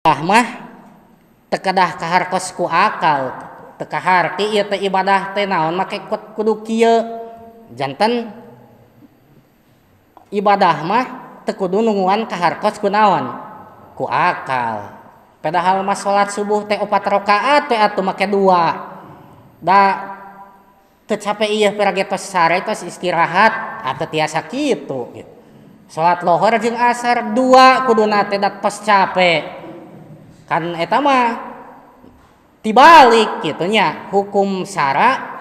Mah teu kedah kahartos ku akal, teu kaharti ieu teh ibadah teh naon make kudu kieu. Janten ibadah mah teu kudu nungguan kahartos ku naon, ku akal. Padahal mah salat subuh teh 4 rakaat teh atuh make 2 da teu capek ieu pira ge tos sare, tos istirahat atuh tiasa kitu gitu. Salat lohor jeung asar 2 kuduna teh da tos capek. Kan eta mah tibalik kitu nya, hukum syara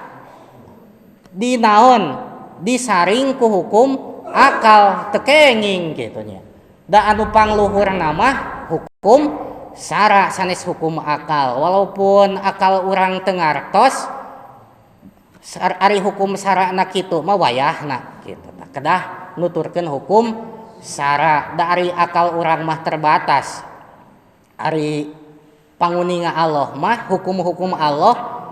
di naon disaring ku hukum akal teu kenging kitu nya. Da anu pangluhurna mah hukum syara sanes hukum akal. Walaupun akal urang teu ngartos ari hukum syarana kitu mah wayahna kitu. Tah kedah nuturkeun hukum syara, da ari akal urang mah terbatas. Ari panguninga Allah mah hukum-hukum Allah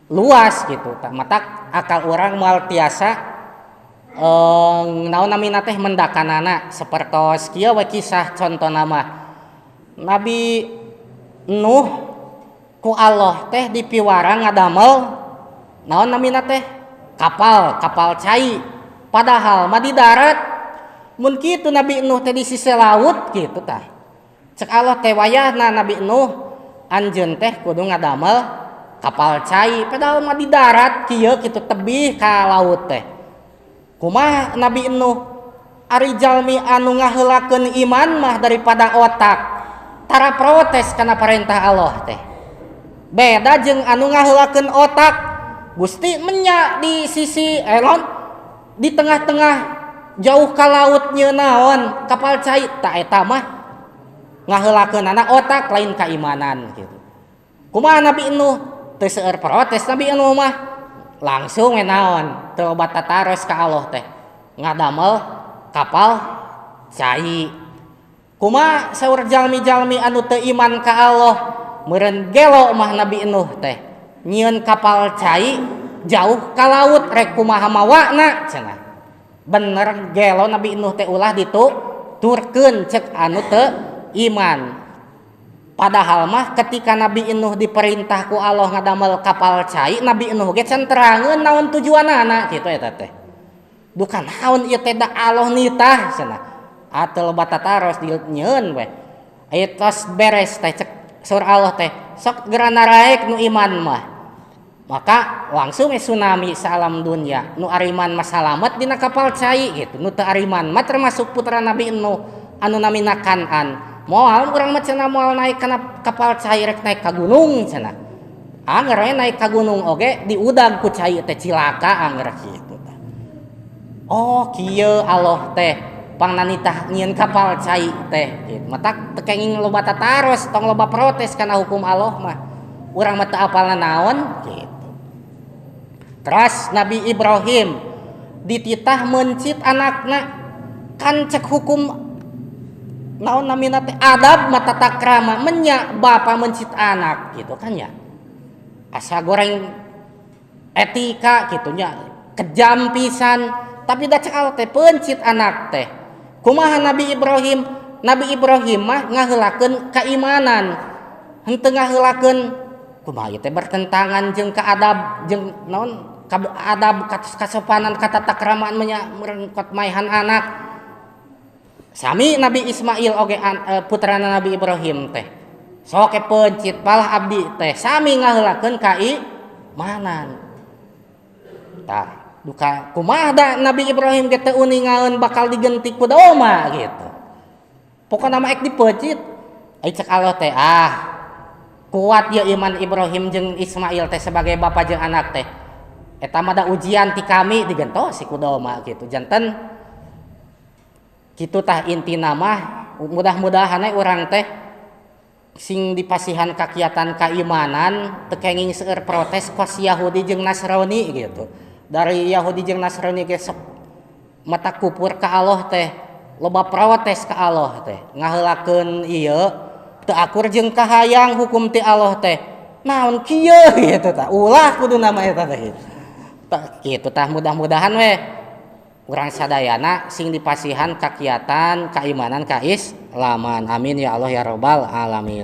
luas gitu. Tah matak akal urang moal tiasa naon namina teh mendakanana. Sapertos kieu we kisah contona mah Nabi Nuh ku Allah teh dipiwarang ngadamel naon namina teh kapal, kapal cai. Padahal mah di darat. Mun kitu Nabi Nuh teh di sisi laut gitu tah. Cek Allah teh wayahna Nabi Nuh anjeun teh kudu ngadamel kapal cai, padahal mah di darat kieu kitu tebih ka laut teh. Kumaha Nabi Nuh? Ari jalmi anu ngaheulakeun iman mah daripada otak, tara protes kana perintah Allah teh. Beda jeung anu ngaheulakeun otak, Gusti menya di sisi elon di tengah-tengah jauh ka laut nyeun naon kapal cai, ta eta mah ngaheulakeunana otak lain keimanan gitu. Kumaha Nabi Nuh? Teu seueur protes Nabi Nuh mah. Langsung we naon teu loba tataros ka Allah teh. Ngadamel kapal cai. Kumaha saur jalmi-jalmi anu teu iman ka Allah? Meureun gelo mah Nabi Nuh teh. Nyieun kapal cai jauh ka laut rek kumaha mawana cenah. Bener gelo Nabi Nuh teh ulah dituturkeun cek anu teu iman. Padahal mah ketika Nabi Nuh diperintah ku Allah ngadamel kapal cai, Nabi Nuh ge can terangeun naon tujuanana kitu eta teh. Duka naon ieu teh da Allah nitah cenah. Atuh loba tataros nyieun we. Aya tos beres teh cek saur Allah teh, sok geura naraek nu iman mah. Maka langsung tsunami saalam dunia. Nu ariman mah salamet dina kapal cai gitu. Nu teu ariman mah termasuk putra Nabi Nuh anu namina Kan'an. Moal urang mah cenah moal naik kana kapal cai, rek naik ka gunung cenah. Angger we naik ka gunung oge diudag ku cai teh cilaka angger kitu tah. Oh kieu Allah teh pangnanitah nyieun kapal cai teh kitu. Matak teu kenging loba tataros, tong loba protes kana hukum Allah mah. Urang mah teu apalna naon kitu. Terus Nabi Ibrahim dititah mencit anakna, kan cek hukum naon namina teh adab mah tata krama menya bapa mencit anak gitu kan ya. Asa goreng etika gitu nya, kejam pisan, tapi da cek Allah teh pencit anak teh. Kumaha Nabi Ibrahim? Nabi Ibrahim mah ngaheulakeun keimanan, henteu ngaheulakeun kumaha ieu teh bertentangan jeung kaadab jeung naon adab kasopanan katata kramaan menya merengkot maehan anak. Sami Nabi Ismail oge putrana Nabi Ibrahim teh. Sok pencit palah abdi teh sami ngaheulakeun kaimanan. Tah duka kumaha da Nabi Ibrahim ge teu uningaeun bakal digenti ku doma gitu. Pokona mah ek dipeuncit. Ai cek Allah teh ah kuat ya iman Ibrahim jeung Ismail teh sebagai bapa jeung anak teh. Eta mah da ujian ti kami digentos ku doma gitu. Janten kitu tah intina mah mudah-mudahan we urang teh sing dipasihan kakiatan keimanan teu kenging seueur protes kos Yahudi jeung Nasrani gitu. Dari Yahudi jeung Nasrani ge sok mata kupur ka Allah teh, loba protes ka Allah teh, ngaheulakeun ieu teu akur jeung kahayang hukum ti Allah teh. Naon kieu gitu tah. Ulah kuduna mah eta teh. Tah kitu tah mudah-mudahan we Urang sadayana sing dipasihan kakiatan, kaimanan, kaislaman. Amin ya Allah ya Robbal alamin.